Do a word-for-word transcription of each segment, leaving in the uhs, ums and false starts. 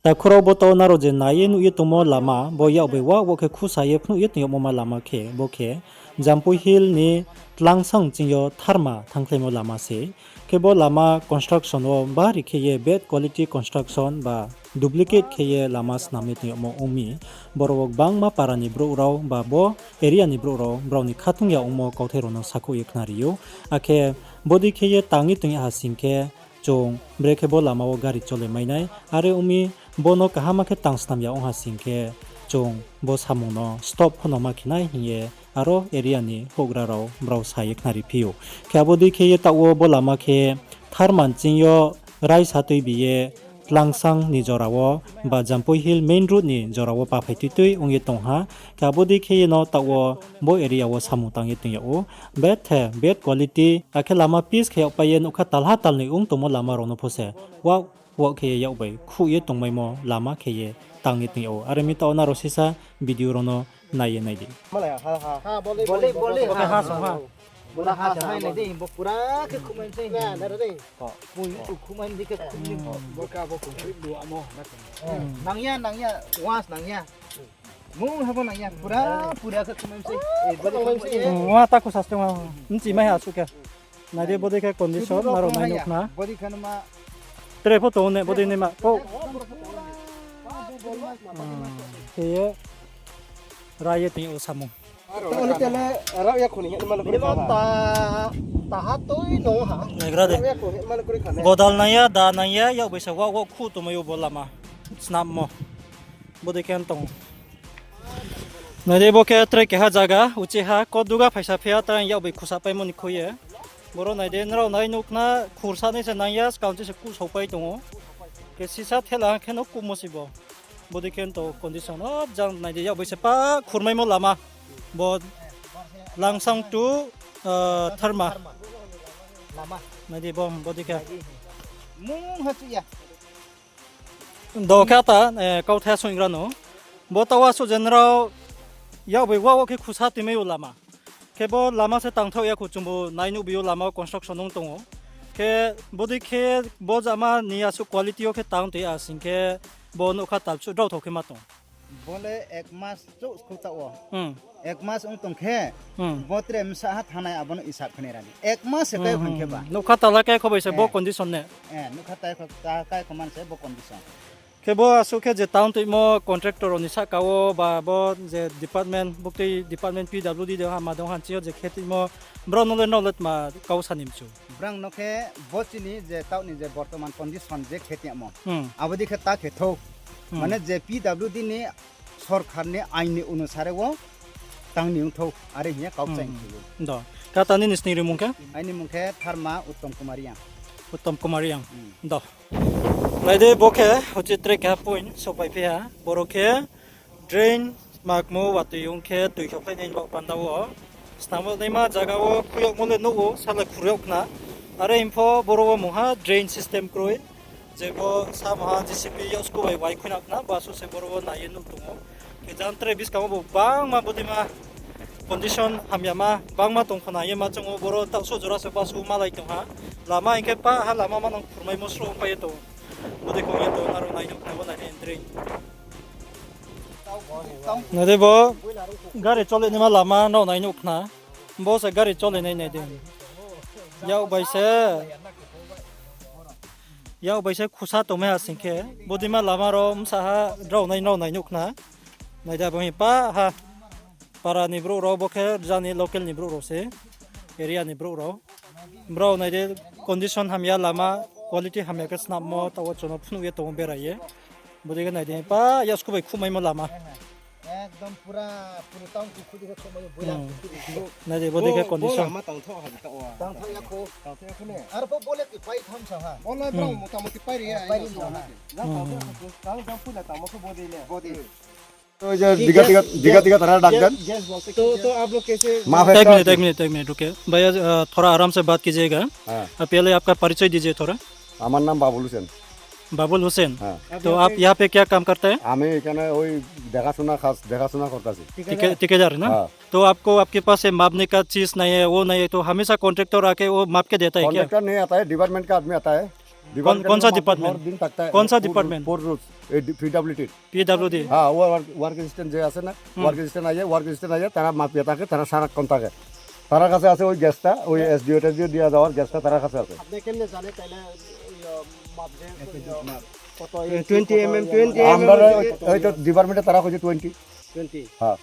Takhu rao, bo taoh nrao je nai ye nuh ye tongmo lama, bo yak bai wa wo khe khusa ye phnuh ye tong yagmo ma lama khe, bo khe Jampui Hill ni Tlangsang ching yo Tharma thanngkhlaimo lama se. Khe bo lama construction wo bari khe ye bad quality construction ba duplicate khe ye lama snam ye tong yagmo ong mi. Boro wo gbangma para ni brouh rao ba bo area ni brouh rao brao ni khatung ya ongmo kauthai rao no sakhouh ye khnari ou. Akhe bodei khe ye tang ye tong ya ha sing khe, chung brekhe bo lama wo gari chole mai nai. Are ong mi, bo no kaham khe tang snam ya ong ha sing khe, chung bo samung no stop pho no ma khe nai hing ye aro area ni houhgra rao brao sa ye khnari phi ou. Khe abo dei khe ye taoh wo bo lama khe Tharma ching yo raisa tuibi ye Tlangsang ni jora wo ba Jampui Hill main road ni jora wo paphai tuitui ong ye tong ha. Khe abo dei khe ye no taoh wo bo area wo samung tang ye tong yag ou. Bethe bad quality, akhe lama pitch khe yagpai ye nougkha talha talnoi ong tongmo lama rao no pho se wa wo khe ye yak bai khuh ye tongmaimo lama khe ye tang ye tong yag ou. Are mi taoh wo nrao sisa video rao no nai ye nai di. Bole, bole, ha, ha, ha. Bo pura khe khumai se. Pui tu khumai di khe khumai. Nang ya, nang ya, once nang ya. Mung ha bo nang ya, pura, pura khe khumai se. Wa takhu sastong ha. Nchi mai ha suh khe. Nai di bodei khe condition, nrao nai nuh khna. Tre pho tong ne, bodei naima. Khe ye ra ye tong yag ou samung. Naigra de. Godal nang ya, da nang ya, yak bai se wa wo khuh tongmai ou bo lama. Snammo. Bodei khe tong ou. Nai di bo khe tre keha zaga, uchi ha, kot duga phaisa phi ya, tang yak bai khusa paimo ni khui ye. Boro nai di, nrao nai nuh khna, khursa nai se nang ya, skang chi se kuhsao pai tong ou. Khe sisa thela khe no kuhmo se bo. Bodei khe tong condition, o jang nai di, yak bai se pa khurmaimo lama. Bo Langsang to, Tharma. Nai di bo, bodei khe. Do khe ta, kauthai songgra no. Bo taoh wo suh je nrao yak bai wa wo khe khusa tuimai ou lama. Khe bo lama se tangthaoh ya khou, chungbu nai nuh bi ou lama wo construction ong tong ou. Khe bodei khe bo jama ni asuh quality yo khe tang toi ya sing khe bo nougkha talsuh drao thao khe ma tong. Bo le ek mas chouh khou taoh wo. Ek mas ong tong khe, bo tre bsa ha thanngnai abo no isap khe nai ra di. Ek mas se kai hing khe ba. Nougkha tala kai kho bai se bo condition ne. Nougkha ta kai kho man se bo condition. Khe bo asuh khe je tang toimo contractor rao ni sahka wo ba bo je department, buktui department P W D de ha ma dong ha ching yo je khe toimo, brao no le nrao le tma kau sa ni mchu. Brang no khe bo chini je taoh ni je bortoman condition je khe tongmo. Abo dei khe ta khe thou. Mane je P W D ni sorkar ni ain ni onusare wo tang ni ong thou, are hing ye kau kchaih ni thou. Do. Kata nini sning rimung khe? Aini mung khe Tharma Uttom Kumar Reang. Uttom Kumar Reang. Do. Nai di bo khe, uchih tre keha point souhphai phi ha. Boro khe drain makmo watoi ong khe tui khe phainai ni baoh panda wo. Snamo naima zaga wo khui yagmo le nuh ou, sala khur yag khna. Are hing pho boro wo mungha drain system kroi. Je bo sa mungha J C B yaksku bai wai khui na khna, bo asuh se boro wo nai ye nuh tong ou. Khe jang tre buskang wo bo bangma bodei ma condition hamyama bangma tong khna ye ma chong ou, boro taoh suh jora se bo asuh malai tong ha. Lama hing khe pa ha lama manang khurmaimo srouh pai ye tong ou. Bodei khe ong ye tong, aro nai nuh khna bo nai di drain. Nai di bo gari chole naima lama nrao nai nuh khna. Bo se gari chole nai nai di. Yak bai se, yak bai se khusa tongmai ha sing khe. Bodei ma lama rao bsa ha drao nai nrao nai nuh khna. Nai di abo hing pa ha. Para ni brouh rao bo khe jani local ni brouh rao se. Area ni brouh rao. Brao nai di condition hamya lama, quality hamya khe snammo, taoh wo chung no phnuh ye tong ou berai ye. Bodei khe nai di pa yaksku bai khupmaimo lama. Nai di bodei khe condition. तो इधर दिखा, दिखा, दिखा, दिखा, थोड़ा ढक देन। तो, तो आप लोग कैसे? माफ है एक मिनट, एक मिनट, एक मिनट रुके। भैया, अ, थोड़ा आराम से बात कीजिएगा। हाँ। अ, पहले आपका परिचय दीजिए थोड़ा। আমার নাম বাবুল হোসেন। বাবুল হোসেন। হ্যাঁ। তো আপ यहाँ पे क्या काम करते हैं? আমি এখানে ওই দেখাশোনা কাজ, দেখাশোনা করতেছি। ঠিকাদার? ঠিকা-, ঠিকাদার না? হ্যাঁ। तो आपको, आपके पास ये मापने का चीज नहीं है, वो नहीं है, तो हमेशा कॉन्ट्रैक्टर आके वो माप के देता है क्या? कॉन्ट्रैक्टर नहीं आता है, डिपार्टमेंट का आदमी आता है। ডিপার্টমেন্ট কনসা ডিপার্টমেন্ট? কনসা ডিপার্টমেন্ট? পর রোজ এই পিডব্লিউডি। পিডব্লিউডি? হ্যাঁ, ওয়ার্ক অ্যাসিস্ট্যান্ট যে আছে না, ওয়ার্ক অ্যাসিস্ট্যান্ট আইয়া, ওয়ার্ক অ্যাসিস্ট্যান্ট আইয়া তারা মাপিয়া থাকে, তারা সারাক্ষণ থাকে। তারার কাছে আছে ওই গ্যাসটা, ওই এসডিও টেসডিও দিয়া যাওয়ার গ্যাসটা তারার কাছে আছে। আপনি কেমনে জানে তাইলে ওই, আহ, মাপ যে, ওই, আহ, কত এই টোয়েন্টি এমএম, টোয়েন্টি আমরা এমএম। ওই, ওই তো ডিপার্টমেন্টে তারা কইছে টোয়েন্টি। টোয়েন্টি। হ্যাঁ।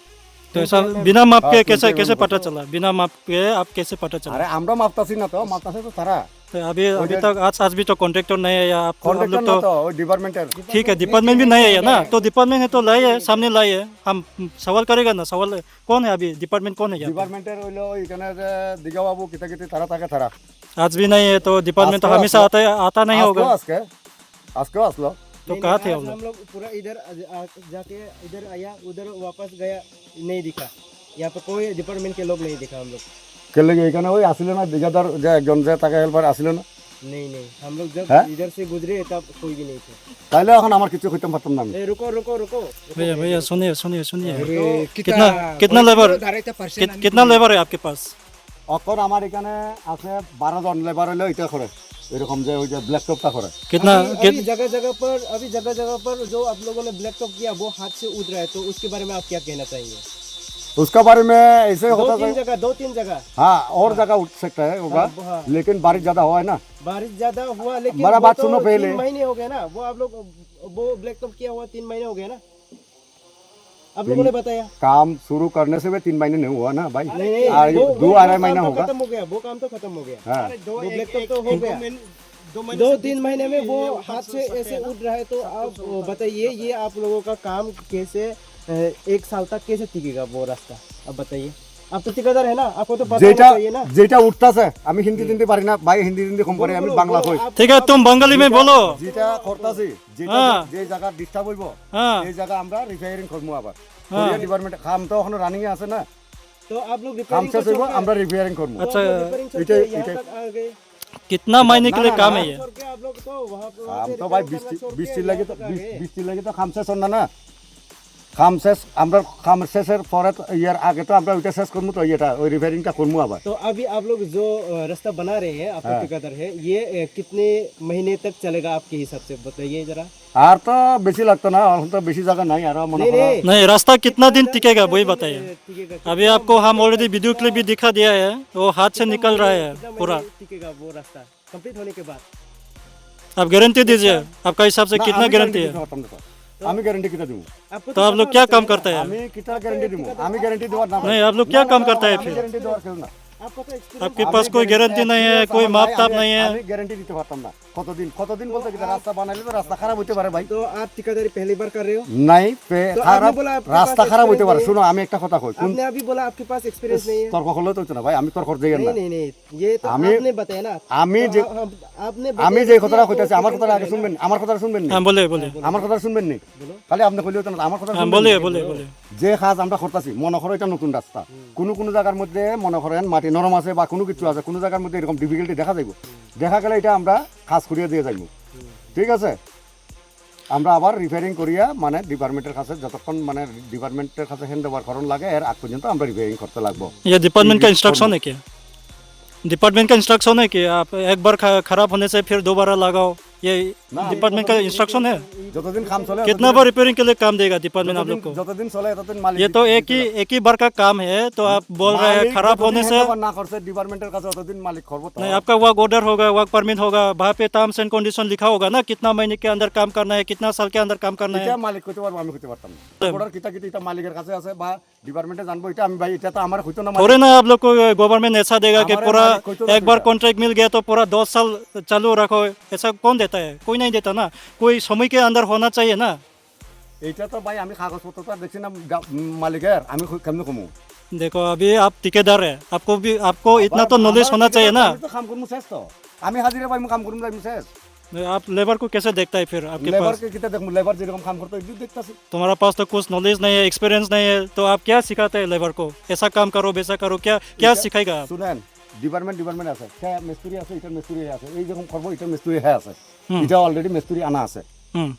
तो ऐसा बिना माप के कैसे, कैसे पता चला? बिना माप के आप कैसे पता चला? আরে আমরা মাপতাছি না তো, মাপতাছে তো তারা। तो अभी, अभी तक आज, आज भी तो कॉन्ट्रैक्टर नहीं आया, आप, आप लोग कॉन्ट्रैक्टर না তো, ওই ডিপার্টমেন্টের। ठीक है, डिपार्टमेंट भी नहीं आया ना, तो डिपार्टमेंट है तो लाइए, सामने लाइए, हम सवाल करेगा ना, सवाल है। कौन है अभी, डिपार्टमेंट कौन है यहाँ पे? ডিপার্টমেন্টের হইলো এখানে যে দিঘা বাবু, কিতা কিতি তারা থাকে তারা। आज भी नहीं है तो डिपार्टमेंट तो हमेशা आता है, आता नहीं होगा। আজকেও, আজকে, আজকেও আসলো। तो नहीं, कहाँ नहीं, थे आज हम लोग? हम लोग पूरा इधर आ, आ, जाके इधर आया, उधर वापस गया, नहीं दिखा। यहाँ पे कोई डिपार्टमेंट के लोग नहीं दिखा हम लोग। কেলে এখানে ওই আসিল না, দিঘাদার যে একজন যে তাকে হেল্পার আসিল না? नहीं, नहीं, हम लोग जब হ্যাঁ? इधर से गुजरे तब कोई भी नहीं थे। তাইলে এখন আমার কিছু করতে পারতাম না আমি। ए, रुको, रुको, रुको, रुको। भैया, भैया, सुनिए, सुनिए, सुनिए। अरे, कितना, कितना, कितना लेबर, कितना लेबर है आपके पास? এখন আমার এখানে আছে বারো জন লেবার হইলো এটা করে, এরকম যে ওই যে ব্ল্যাক টপটা করে। कितना, अभी, अभी जगह जगह पर, अभी जगह जगह पर जो आप लोगों ने ब्लैक टॉप किया, वो हाथ से उठ रहा है, तो उसके बारे में आप क्या कहना चाहेंगे? उसका बारे में ऐसे दो होता तीन है। जगह, दो तीन जगह। हाँ, और हाँ। जगह उठ सकता है होगा, हाँ, हाँ। लेकिन बारिश ज्यादा हुआ है ना। बारिश ज्यादा हुआ, लेकिन मेरा वो बात तो सुनो पहले। तीन महीने हो गया ना, वो आप लोग, वो ब्लैक टॉप किया हुआ तीन महीने हो गया ना। आप लोगों ने बताया। काम शुरू करने से भी तीन महीने नहीं हुआ ना भाई। नहीं, नहीं, दो अढ़ाई महीना होगा। खत्म हो गया, वो काम तो खत्म हो गया। हाँ। वो ब्लैक टॉप तो हो गया। दो तीन महीने में वो हाथ से ऐसे उठ रहा है, तो आप बताइए, ये आप लोगों का काम कैसे, अ, एक साल तक कैसे टिकेगा वो रास्ता? आप बताइए। आप तो ठेकेदार है ना, आपको तो पता होना चाहिए ना। যেটা উঠতাছে, আমি হিন্দি টিন্দি পারি না ভাই, হিন্দি টিন্দি কম পারি, আমি বাংলা কই। ठीक है, तुम बंगाली में बोलो। যেটা করতাছি, যেটা হ্যাঁ। যে জায়গা ডিস্টার্ব হইব, হ্যাঁ। এই জায়গা আমরা রিপেয়ারিং করবো আবার। হ্যাঁ। করিয়া ডিপার্টমেন্ট কাম তো এখনো রানিং এ আছে না। तो आप लोग কাম শেষ হইব, আমরা রিপেয়ারিং করবো। আচ্ছা। এটা, এটা। कितना महीने के लिए काम है ये? কাম তো ভাই বৃষ্টি, বৃষ্টির লাগি তো, বৃষ্টির লাগি তো কাম শেষ হন না, না। কাম শেষ, আমরা কাম শেষের পরে তো, ইয়ার আগে তো আমরা ওইটা শেষ করবো তো, ইয়েটা, ওই রিপেয়ারিংটা করবো আবার। तो अभी आप लोग जो, अ, रास्ता बना रहे हैं, आपका हाँ। ठेकेदार है, ये, अ, कितने महीने तक चलेगा आपके हिसाब से, बताइए जरा। আর তো বেশি লাগতো না, এখন তো বেশি জায়গা নাই, আর মনে नहीं, করো। नहीं। नहीं, रास्ता कितना दिन टिकेगा, वही बताइए। टिकेगा, अभी आपको हम ऑलरेडी वीडियो क्लिप भी दिखा दिया है, वो हाथ से निकल रहा है पूरा। कितना महीने टिकेगा वो रास्ता? कंप्लीट होने के बाद। आप गारंटी दीजिए, आपका हिसाब से ना, कितना আমি গারান্টি গারंटी है? দিতে পারতাম না তো। আমি গারান্টি কিতা দিমু? आपको तो तो आप लोग पता क्या होना काम चाहिए ना। करते हैं? আমি কিতা গারান্টি দিমু? আমি গারান্টি দেওয়ার না। नहीं, आप लोग क्या काम करते हैं আমি फिर? গারান্টি দেওয়ার কেউ না। आपको तो एक्सपीरियंस आपके पास कोई गारंटी नहीं है, कोई माप ताप नहीं है। আমি গারান্টি দিতে পারতাম না। কতদিন, কতদিন বলতে কি, রাস্তা বানাইলে তো রাস্তা খারাপ হইতে পারে ভাই। तो आप ठेकेदारी पहली बार कर रहे हो? নাই, পে-, तो आपने খারাপ, बोला आपके পাস রাস্তা খারাপ হইতে পারে। এক্সপিরিয়েন্স নেই। শুনো, আমি একটা কথা কই, কোন आपने अभी बोला आपके पास एक्सपीरियंस नहीं है। তর্ক করলে তো হইতো না ভাই, আমি তর্ক করতে যাই না। नहीं, नहीं, नहीं। ये तो আমি, आपने बताया ना। আমি तो যে, আ-, আ-, আপনি আমি बताया যে कि কথাটা आपको কইতাছি, আমার कितने কথাটা আগে करना है শুনবেন, ना? আমার কথাটা শুনবেন নি? হ্যাঁ, বলে, বলে। আমার কথাটা শুনবেন নি? বলো। খালি আপনি কইলে হইতো না, আমার কথাটা হ্যাঁ, শুনবেন বলে, নি? বলে, বলে। যে কাজ আমরা করতাছি, মনে করো এটা নতুন রাস্তা। হুম। কোনো কোনো জায়গার মধ্যে মনে করেন মাটি নরম আছে বা কোনো কিছু আছে, কোনো জায়গার মধ্যে এরকম ডিফিকাল্টি দেখা যাইব। হুম। দেখা গেলে এটা আমরা কাজ করিয়া দিয়ে যাইব। হুম। ঠিক আছে? আমরা আবার রিপেয়ারিং করিয়া, মানে, ডিপার্টমেন্টের কাছে যতক্ষণ, মানে, ডিপার্টমেন্টের কাছে হ্যান্ড ওভার করানো লাগে, এর আগ পর্যন্ত আমরা রিপেয়ারিং করতে লাগবো। ये डिपार्टमेंट का इंस्ट्रक्शन है क्या? डिपार्टमेंट का इंस्ट्रक्शन है कि आप एक बार ख-, खराब होने से फिर दोबारा लगाओ, ये না। डिपार्टमेंट का इंस्ट्रक्शन है? যতদিন কাম চলে, कितना ততদিন, बार रिपेयरिंग के लिए काम देगा डिपार्टमेंट आप যতদিন, लोग को? যতদিন চলে, ততদিন মালিক ये तो एक ही, দিতে। एक ही बार का काम है, तो आप बोल रहे हैं মালিক खराब যতদিন होने से। হ্যান্ড ওভার না করছে ডিপার্টমেন্টের কাছে, ততদিন মালিক খবর তো। नहीं, आपका वर्क ऑर्डर होगा, वर्क परमिट होगा, वहाँ पे टर्म्स एंड कंडीशन लिखा होगा ना, कितना महीने के अंदर काम करना है, कितना साल के अंदर काम करना है। এটা মালিক কইতে পারবো, আমি কইতে পারতাম না। হুম। অর্ডার কিতা কিতা এটা মালিকের কাছে আছে বা ডিপার্টমেন্টে জানবো, এটা আমি ভাই, এটা তো আমার হইতো না, মালিক। थोड़े ना आप लोग को गवर्नमेंट ऐसा देगा कि আমারে पूरा মালিক কইতো না एक बार এটা। कॉन्ट्रैक्ट मिल गया तो पूरा दस साल चालू रखो, ऐसा कौन देता है? कोई नहीं देता ना, कोई समय के अंदर होना चाहिए ना। এটা তো ভাই আমি কাগজপত্র তো আর দেখছি না গা-, উম, মালিকের, আমি কই-, কেমনে কমু? देखो, अभी आप ठेकेदार है, आपको भी, आपको আবার इतना तो नॉलेজ আমার होना चाहिए ना। আমি তো কাম করমু শেষ তো। আমি হাজিরা পাইমু, কাম করমু, যাইমু শেষ। नहीं, आप लेबर को कैसे देखता है फिर आपके লেবারকে पास? কিতা দেখমু? লেবার যেরকম কাম করতো, এগুলো দেখতাছি। तुम्हारा पास तो कुछ नॉलेज नहीं है, एक्सपीरियंस नहीं है, तो आप क्या सिखाते हैं लेबर को? ऐसा काम करो, वैसा करो, क्या, क्या এটা सिखाएगा आप? শুনেন, ডিপার্টমেন্ট, ডিপার্টমেন্ট আছে, সে মিস্ত্রি আছে, এটা মিস্ত্রি আছে, এই যখন করবো, এটা মিস্ত্রি হয়ে আছে, হুম। এটা অলরেডি মিস্ত্রি আনা আছে। হুম।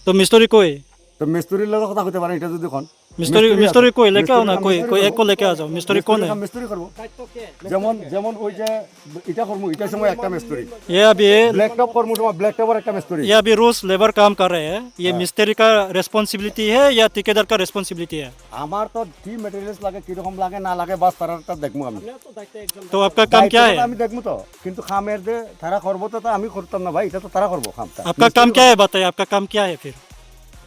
তো মিস্ত্রি কই? তো মিস্ত্রির লগে কথা কইতে পারেন, এটা যদি কন। মিস্ত্রি, মিস্ত্রি আছে। মিস্ত্রি কই? লেকে আও না, কই, কই, এক কো লেকে আ যাও। মিস্ত্রি কোন? মিস্ত্রি করব। যেমন, যেমন ওই যে এটা করব, এটা সময় একটা মিস্ত্রি। ये अभी, ब्लैक टॉप করব সময় ব্ল্যাক টপর একটা মিস্ত্রি। ये अभी रोज लेबर काम कर रहे हैं, ये हाँ। मिस्त्री का रिस्पांसिबिलिटी है या ठेकेदार का रिस्पांसिबिलिटी है? আমার তো কি ম্যাটেরিয়ালস লাগে, কিরকম লাগে না লাগে, বাস তারাটা দেখবো আমি। तो आपका काम क्या है? আমি দেখবো তো, কিন্তু কামের যে তারা করবো তো, তো আমি করতাম না ভাই, এটা তো তারা করবো কামটা। आपका काम क्या है बताइए, आपका काम क्या है फिर?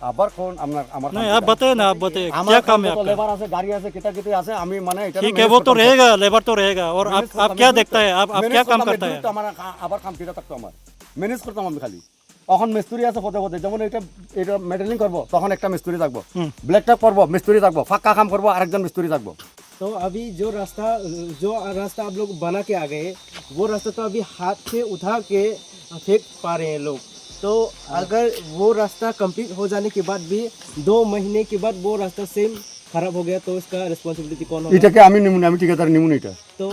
আবার কোন আপনার, আমার কাম नहीं, आप बताइए ना, आप बताइए, আমার क्या काम है आपका? লেবার আছে, গাড়ি আছে, কিতা কিতি আছে, আমি মানে এটা ठीक है, वो तो रहेगा, लेबर तो रहेगा। और आप, आप क्या देखता है? आप, आप क्या काम करता है? আমার আবার কাম কিতা থাকতো আমার, ম্যানেজ করতাম আমি খালি। এখন মিস্ত্রি আছে পদে পদে, যেমন এটা, এটা মেটালিং করবো, তখন একটা মিস্ত্রি থাকবো। হুম। ব্ল্যাক টপ করবো, মিস্ত্রি থাকবো। পাক্কা কাম করবো, আরেকজন মিস্ত্রি থাকবো। तो अभी जो रास्ता, जो रास्ता आप लोग बना के आ गए, वो रास्ता तो अभी हाथ से उठा के फेंक पा रहे हैं लोग। तो अगर वो रास्ता कंप्लीट हो जाने के बाद भी दो महीने के बाद वो रास्ता सेम खराब हो गया, तो इसका रिस्पांसिबिलिटी कौन होगा? এটাকে আমি নিমুনি, আমি ঠিকাদার নিমুনি এটা। तो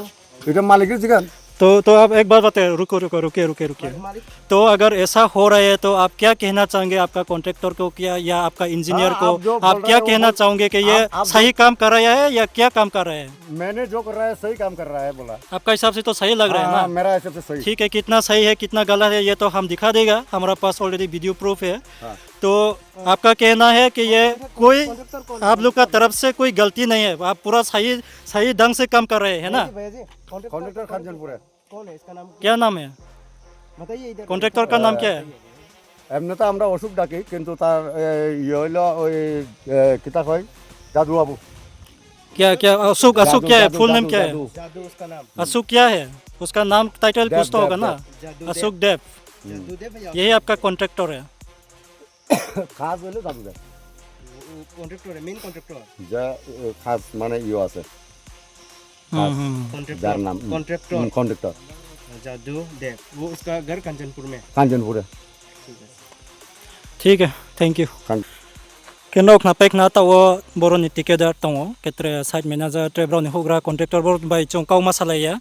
এটা মালিকের জিগান। तो, तो आप एक बात बताइए, रुको, रुको, रुकिए, रुकिए, रुकिए। मालिक। तो अगर ऐसा हो रहा है, तो आप क्या कहना चाहेंगे आपका कॉन्ट्रैक्टर को, क्या, या आपका इंजीनियर को? आप क्या कहना चाहोगे कि ये सही काम कर रहा है या क्या काम कर रहा है? मैंने जो कर रहा है, सही काम कर रहा है बोला। आपका हिसाब से तो सही लग रहा है ना? हाँ, मेरा हिसाब से सही। ठीक है, कितना सही है, कितना गलत है, ये तो हम दिखा देगा, हमारा पास ऑलरेडी वीडियो प्रूफ है। हाँ। तो आपका कहना है कि ये कोई आप लोग का तरफ से कोई गलती नहीं है, आप पूरा सही, सही ढंग से काम कर रहे हैं ना? भैया जी, कॉन्ट्रैक्टर कॉन्ट्रैक्टर कौन है? खानजनपुर है। कौन है? इसका नाम क्या? क्या नाम है? बताइए इधर। कॉन्ट्रैक्टर का नाम क्या है? এমনি তো আমরা অশোক ডাকি, কিন্তু তার, এ, ইয়ে হইলো ওই, এ, কিতা কয়, যাদু বাবু। क्या, क्या, अशोक, अशोक जादू, क्या है? जादू, फुल नेम जादू, क्या है? जादू। जादू उसका नाम। अशोक क्या है? उसका नाम टाइटल देव, कुछ तो देव, होगा ना? देव। जादू देव। अशोक देव। हम्म। जादू देव या? यही आपका कॉन्ट्रैक्टर है? খাস হইলো যাদু দেব। वो, वो कॉन्ट्रैक्टर है, मेन कॉन्ट्रैक्टर। যা, এ, খাস মানে ইয়ে আছে। हम्म, खास। हम्म। कॉन्ट्रैक्टर। যার নাম, हम्म, कॉन्ट्रैक्टर। हम्म, कॉन्ट्रैक्टर। जादू देव। वो उसका घर कंचनपुर में। कंचनपुर है। ठीक है। ठीक है, thank you। Kan- Khe nrao khna pai khna taoh wo boro ni টিকেদার tong ou, khe tre site manager, tre brao ni houhgra contractor boro bai chung kau ma salai ya.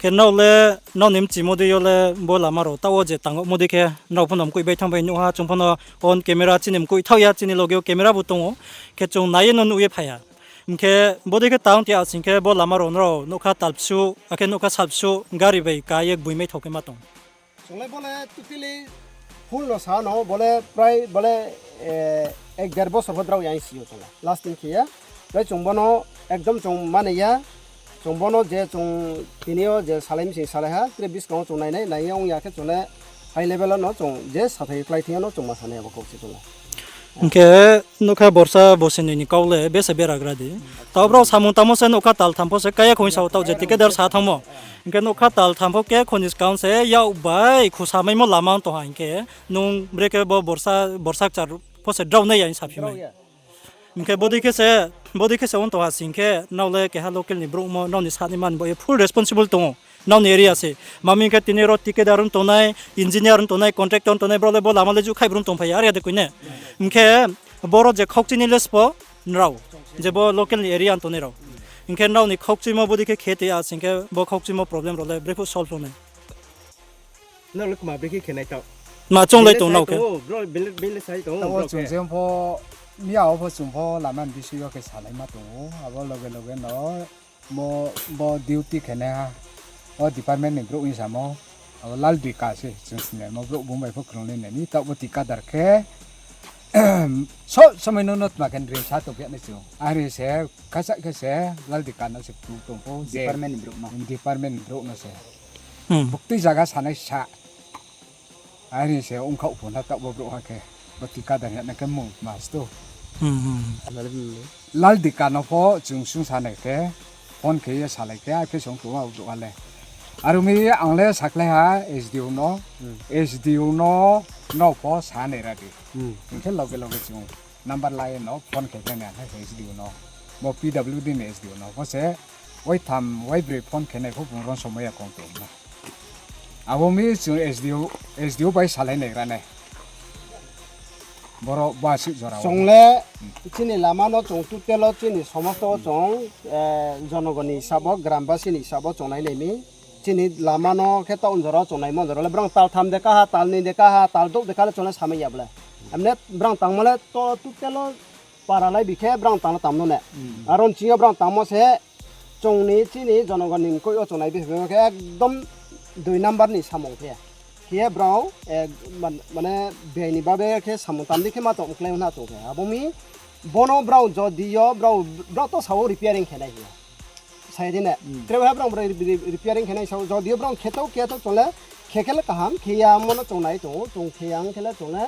Khe nrao le, nrao ni mchimo dei yo le bo lama rao taoh wo je tang ou mo dei khe nrao pho no mkoih bai thanng bai nuh ha, chung pho no on camera chini mkoih thaoh ya, chini loge wo camera bu tong ou, khe chung nai ye no nuh ye phai ha. Hing khe bodei khe tang ti asing khe bo lama rao nrao nougkha talpsuh, akhe nougkha salpsuh gari bai ka ye gboi mai thao khe ma tong. Chung le bo le totally full no sa no, bo le prai bo le, eh, ek der bosor pho drao ya si ou chung le. Lasting khe ya. Prai chung bo no ekdom chung mani ya. Chung bo no je chung tini yo je salai msing salai ha, tre buskang wo chung nai nai, nai ye ong ya khe chung le high level wo no chung je sathai klái thing yo no chung ma sa nai abo kau se chung le. Hing khe nougkha borsa bosi noi ni kau le bese beragra di. Taoh brao samung tangmo se nougkha tal tham pho se kaya khong sa ou taoh je টিকেদার sa thanngmo. Hing khe nougkha tal tham pho khe khong ni skang se yak bai khusa maimo lama ong tong ha hing khe nung brekhe bo borsa, borsa kchar pho se drao nai ya hing saphi mai. Hing khe bodei khe se, bodei khe se ong tong ha sing khe nrao le keha local ni brouhmo, nrao ni sa ni man bo ye full responsible tong ou. Nrao ni area se. Mami hing khe tini ro টিকেদার ong tongnai, engineer ong tongnai, contractor ong tongnai, brao le bo lama le juhkhai brouh tongphai ya, are ya de koi ne? Hing khe boro je khaukchini le sbo nrao, je bo local ni area ong tongnai rao. Hing khe nrao ni khaukchimo bodei khe khe te ya sing khe bo khaukchimo problem rao le brekhe solve ong nai? Nrao le kma brekhe khe nai taoh? Ma chounglai tong nrao khe? Bro, bini, bini le sai tong, taoh wo chung je pho, miya wo pho chung pho lama ni bising yo khe salaima tong ou, abo loge loge no bo, bo duty khenaiha, o department ni brouh hing samo, abo Laldika se chung sinaimo brouh bung bai pho krunglai nai ni, taoh bo টিকেদার khe, sob somoi no no tma khe rimsa tongphi nai chung. Are se, kasa khe se, Laldika no se krung tong pho, department ni brouh no se. Buktui zaga sanai sa. Are se ongkhaoh pho na taoh bo brouhha khe. Bo টিকেদার hing ya na khe mung tma sto. Laldika no pho chung sung sa nai khe, phone khe ye salai khe, akhe song tong ou brouhha le. Aro mi ang le sakhlai ha SDO no, SDO no, nrao pho sa nai ra di. Hing khe loge loge chung number la ye no phone khe khe nai ha SDO no. Bo PWD ni SDO no pho se, waitham waibroi phone khe nai pho bung ron somoi ya kong tong na. Abo mi chung SDO, SDO bai salai nai ra nai. Boro ba si jora wo. Chung le chini lama no chung total wo chini somosto wo chung, jonogon ni hisab wo, grambasi ni hisab wo chung nai nai mi. Chini lama no khe taoh jora wo chung naimo jora le brang tal tham de kaha, tal ni de kaha, tal douh de kaha le chung le samai ya ble. Emne brang tangmo le to tutelo para lai bi khe brang tangno tangno ne. Aro nching yo brang tangmo se chung ni chini jonogon ni mkoih yo chung nai bi khe ekdom dui number ni samung khe. Khe brao, eh, man-, mane bini babe khe samung tang di khe ma tong klái na chung khe. Abo mi bono brao jodi yo brao, brao to sao repairing khe nai hing ye. Sai di ne. Tre ha brao brao re-, re-, repairing khe nai sao, jodi yo brao khe to, khe to chung le, khe khe le kaham, khe ya mo no chung nai chung, chung khe ya khe le chung le,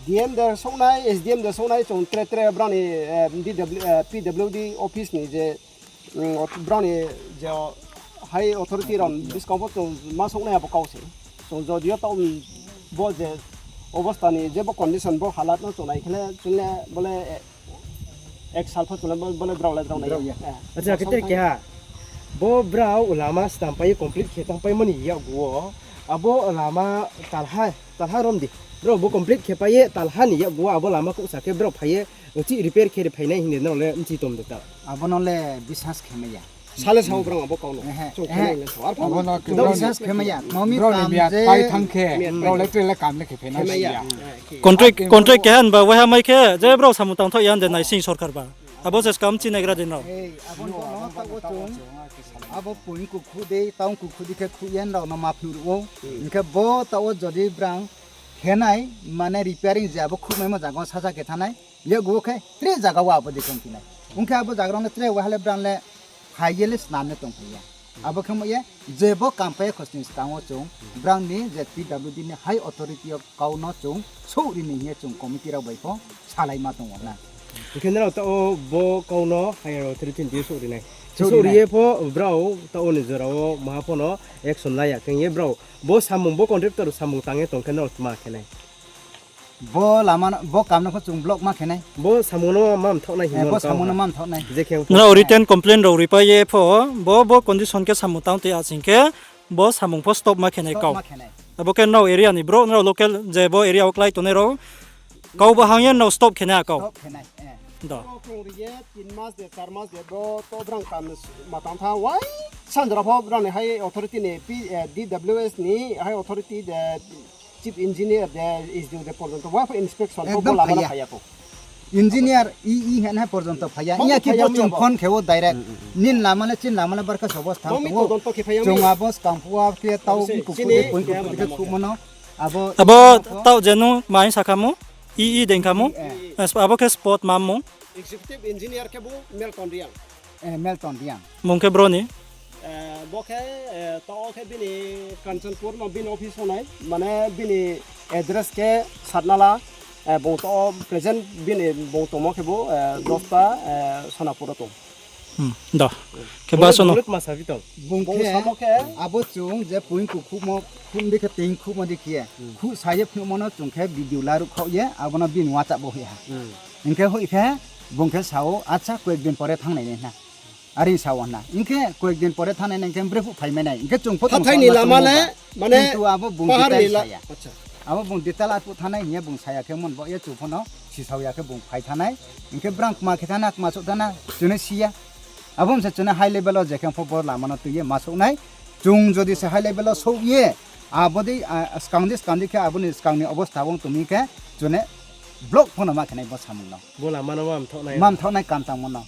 D M de souhnai, S D M de souhnai, chung tre tre brao ni, eh, D W, eh, P W D office ni je, mm, ot-, brao ni je high authority rao buskang pho chung ma souhnai abo kau se. Chung jodi yo tao, mm, bo je obosta ni je bo condition bo halat no chung nai khe le, chung le bo le, eh, ek sal pho chung le bo, bo le brao le drao nai ya. Acha, khe tre keha. Bo brao lama stampai ye complete khe tangpaimo ni yakgu wo. Abo lama talha, talha rom di. Brao bo complete khe pai ye talha ni yakgu wo abo lama kouhsa khe brao phai ye, uchih repair khe ri phainai hing de nrao le mchi tom de ta. Abo no le bisas khe mai ya. Sale sao brao abo kau no. Chung khe nai le sao. Abo no bisas khe mai ya. Brao ni miya pai thanng khe, brao le tre le kam le khe phainai ya. Contract, contract keha hing ba waiha mai khe, je brao samung tangthoh ya hing de nai sing sorkar ba. Abo je skam chi naigra di nrao. Abo no taoh wo chung, abo poing kukhu dei, taoh kukhu dei khe khuh ye nrao no ma phiruh ou. Hing khe bo taoh wo jodi brang khe nai, mane repairing je abo khuhmaimo zaga wo saja khe thanng nai, yakgu wo khe tre zaga wo abo dei khe ongphi nai. Ong khe abo zaga rao no tre waiha le brang le phai ye le snam le tongphai ya. Abo khe mo ye, je bo kam pai ye khosning skang wo chung, brang ni je P W D ni high authority yo kau no chung souhri ni hing ye chung committee rao bai pho salaima tong ou na. Hing khe nrao taoh wo bo kau no higher authority ni souhri nai. Souhri ye pho brao taoh wo ni jora wo maha pho no action la ya khe ye brao. Bo samung, bo contractor samung tang ye tong khe nrao tma khe nai. Bo lama no, bo kam no pho chung block ma khe nai. Bo samung no ma mthaoh nai hing, bo samung no ma mthaoh nai. Nrao written complaint rao ripai ye pho, bo, bo condition khe samung tang tei asing khe, bo samung pho stop ma khe nai kau. Abo khe nrao area ni brouh, nrao local je bo area wo klái tongnai rao, kau bahang ye nrao stop khe nai akau. Stop khe nai, eh. Abo krung ri ye tin mas de, char mas de, bo to brang kam ma tang tha, wai sanjra pho brang ni high authority ni, P, eh, D W S ni high authority de, chief engineer de, S D O de porjonto wai pho inspection pho bo lama no phai ya kho. Engineer, E E hing ye porjonto phai ya. Inya khe bo chung phone khe wo direct. Nini lama le, chini lama le barkha se obostha tong ou. Chung abo skang phuh wo khe taoh kukhu de, poing kukhu de khe khuhmo no. Abo taoh je nung mai sa kha mung, E E dei kha mung. Abo khe spot ma mung. Executive engineer khe bo Melton Reang. Mung khe bro ni? Bo khe, taoh khe bini Kanchanpur no bini office wo nai, mane bini address khe Satnala, bung taoh present bini bung tongmo khe bo, dosta, Sonapur wo tong. Khe baso no. Bung khe, abo chung je poing kukhuhmo, khuh di khe teing khuhmo di khe ye, khuh sa ye phnuhmo no chung khe video laruh khaoh ye, abo no bini WhatsApp wo hoih ha. Hing khe hoih khe, bung khe sa ou, acha, koyek din pore thanng nai nai hna. Are sa ou hna. Hing khe koyek din pore thanng nai nai hing khe brephuh phai mai nai. Hing khe chung pho tong thaini lama le, mane, kintu abo bung detail sa ya. Abo bung detail arphuh thanng nai hing ye bung sa ya khe mon bo ye chung pho no sisao ya khe bung phai thanng nai. Hing khe brang kma khe thanng na, kma souh thanng na, chung no si ya. Abo se chung no high level wo je khe pho bo lama no tui ye ma souh nai. Chung jodi se high level wo souh ye, abo dei, skang di skang di khe abo ni skang ni obostha wo tong mi khe, chung no block pho no ma khe nai bo samung no. Bo lama no ma mthaoh nai kam tangmo no.